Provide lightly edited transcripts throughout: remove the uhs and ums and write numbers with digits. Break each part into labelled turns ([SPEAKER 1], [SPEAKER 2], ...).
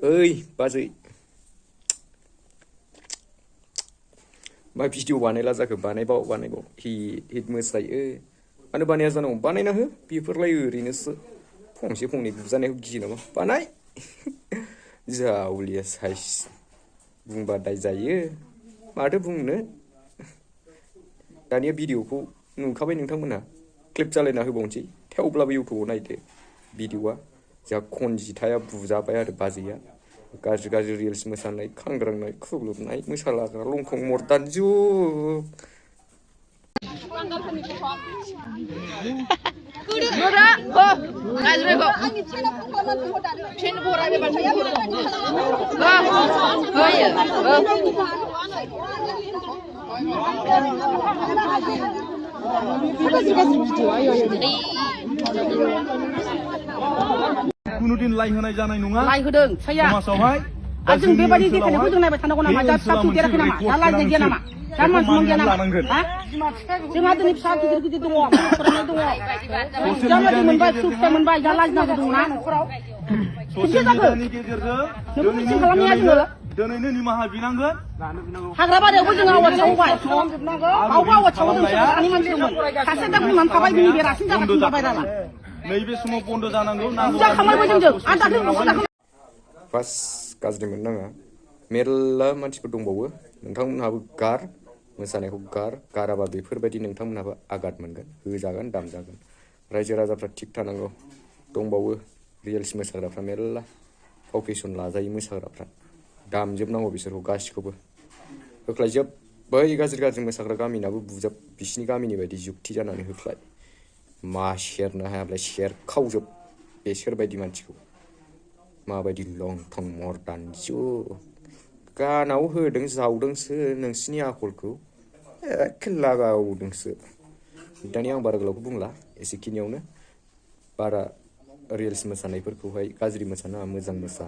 [SPEAKER 1] Ơi, बाजै मा भिडिअ बानायला जाखो बानायबाव हिट मोसायो मानो बानाया जानांगौ बानायना हो बेफोरलाय ओरैनोसो फंसे फंनै बुजानायखौ गियो नामा बानाय जावलिया साइस बुंबा दाय जायो माथो बुंनो दानिया भिडिअखौ नुखाबाय नोंथांमोनहा क्लिप जालायना होबावनोसै थेवब्लाबो इउटुबाव नायदो भिडिअआ जोंहा खनजिथाया बुजाबाय आरो बाजैया गाज्रि रिल्स मोसानाय खांग्रांनाय खुग्लुबनाय मोसालाग्रा लंथं मर्दान जुग
[SPEAKER 2] कुनु दिन लाइ होनाय जानाय नङा
[SPEAKER 3] लाइ होदों साया
[SPEAKER 2] समाजावहाय
[SPEAKER 3] जों बेबायदि देखायनायखौ जों नायबाय थानांगौ नामा दा फिसा फेदेराखै नामा दा लाजिनाय गैया नामा दा मानसिनाव गैया नामा जोंहा दिनै फिसा गिदिर दङ फरायनाय दङ जाबायदि मोनबाय फिथाइ मोनबाय दा लाजिनांगौ दंना न'खराव
[SPEAKER 2] ससियेल मिडियानि गेजेरजों
[SPEAKER 3] नोंखौ खालामनाया जोङो
[SPEAKER 2] दिनैनो निमाहा बिनांगोन
[SPEAKER 3] हाग्रा बारियावबो जों आवाज सावबाय आवबो आवाज सावदों सानै मानसि दंमोन सासे दा बुंनानै थाबाय बिनि बेरासिन जागासिनो थाबाय दाना
[SPEAKER 2] नैबे समाव बन्द जानांगौ
[SPEAKER 3] बुजा खामायबाय जोंजों आं दाख्लै
[SPEAKER 1] फार्स्ट गाज्रि मोननाङा मेरला मानसिफोर दंबावो नोंथांमोनहाबो गार मोसानायखौ गाराबा बेफोरबायदि नोंथांमोनहाबो आघात मोनगोन होजागोन दामजागोन रायजो राजाफ्रा थिग थानांगौ दंबावो रिल्स मोसाग्राफ्रा मेरला फावकेसन लाजायो मोसाग्राफ्रा दामजोबनांगौ बिसोरखौ गासिखौबो होख्लायजोब बै गाज्रि मोसाग्रा गामिनाबो बुजाब बिसिनि गामिनि बायदि जुक्ति जानानै होख्लाय मा सेरनो हायाब्ला सेरखावजोब बेसोरबायदि मानसिखौ माबायदि लंथं मर्दान जुग गानाव होदों जावदोंसो नोंसिनि आखलखौ एखे लागावदोंसो दानिया आं बारा गोलावखौ बुंला एसेखिनियावनो बारा रिल्स मोसानायफोरखौहाय गाज्रि मोसानाङा मोजां मोसा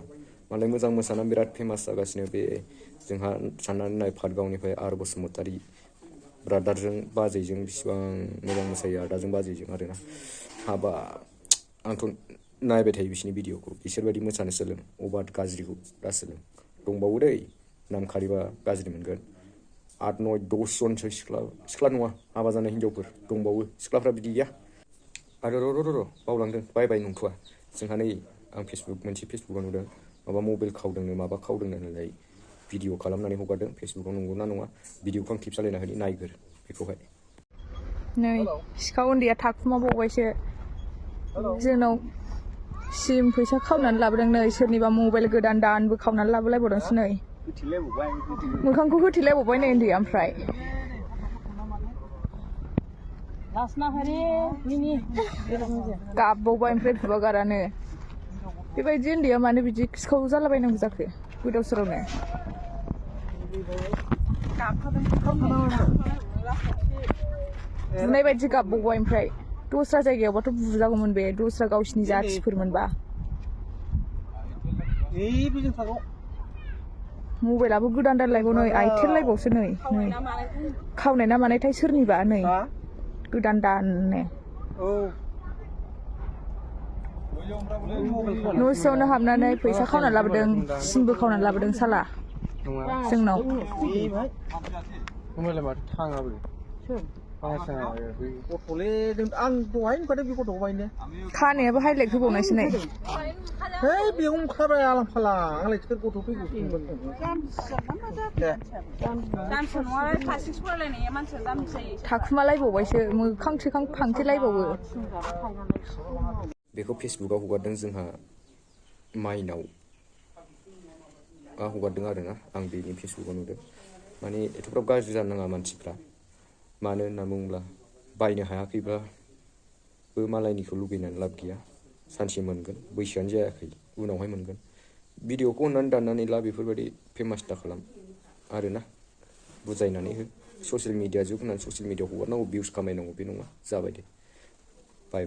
[SPEAKER 1] मालाय मोजां मोसानानै बिराद फेमास जागासिनो बे जोंहा साननानै नाय पाटगावनिफ्राय आर बसुमतारी ब्रादारजों बाजैजों बिसिबां मोजां मोसायो आदाजों बाजैजों आरोना हाबा आंथ' नायबाय थायो बिसिनि भिडिअखौ बिसोरबायदि मोसानो सोलों अबा गाज्रिखौ दा सोलों दंबावो दै नाम खारिबा गाज्रि मोनगोन 8-9-10 जनसो सिख्ला नङा हाबा जानाय हिनजावफोर दंबावो सिख्लाफ्रा बिदि गैया आरो र' बावलांदों बाय नंथ'आ जोंहा नै आं मोनसे फेसबुकाव नुदों माबा मबाइल खावदोंनो माबा खावदोंनो होननानै भिडिअ खालामनानै हगारदों फेसबुकाव नंगौना नङा भिडिअखौ आं क्लिप सालायना होनि नायगोर बेखौहाय
[SPEAKER 4] नै सिखाव उन्दैया थाखुमाबावबायसो जोंनाव सिम फैसा खावनानै लाबोदों नै सोरनिबा मबाइल गोदान दानबो खावनानै लाबोलायबावदोंसो नै मोखांखौ होथेलायबावबाय नै उन्दैया ओमफ्राय गाबबावबाय ओमफ्राय खुगागारानो बेबायदि उन्दैया मानो बिदि सिखाव जालाबायनांगौ जाखो गोदाव सोरावनो बुनाय बायदि गाबबावबाय ओमफ्राय दस्रा जायगायावबाथ' बुजागौमोन बे दस्रा गावसिनि जाथिफोरमोनबा मबाइलाबो गोदान दानलायबाव नै आइटेललायबावसो नै खावनाय ना मानायथाय सोरनिबा नै गोदान दाननो न' सिङावनो हाबनानै फैसा खावनानै लाबोदों सिमबो खावनानै लाबोदों साला जोंनाव खानायाबो हाइलाइट होबावनायसो नै थाखुमालायबावबायसो मोखां सोखां फांथेलायबावो
[SPEAKER 1] बेखौ फेसबुकाव हगारदों जोंहा माइनाव हगारदों आरोना आं बेनि फेसबुकाव नुदों माने एथ'ग्राब गाज्रि जानो नाङा मानसिफ्रा मानो होनना बुङोब्ला बायनो हायाखैब्लाबो मालायनिखौ लुगैनानै लाब गैया सानसे मोनगोन बैसोआनो जायाखै उनावहाय मोनगोन भिडिअखौ अननानै दाननानै ला बेफोरबायदि फेमास दा खालाम आरोना बुजायनानै हो ससियेल मिडिया जुग होननानै ससियेल मिडियाआव हगारनांगौ भिउस खामायनांगौ बे नङा जाबाय दे बाय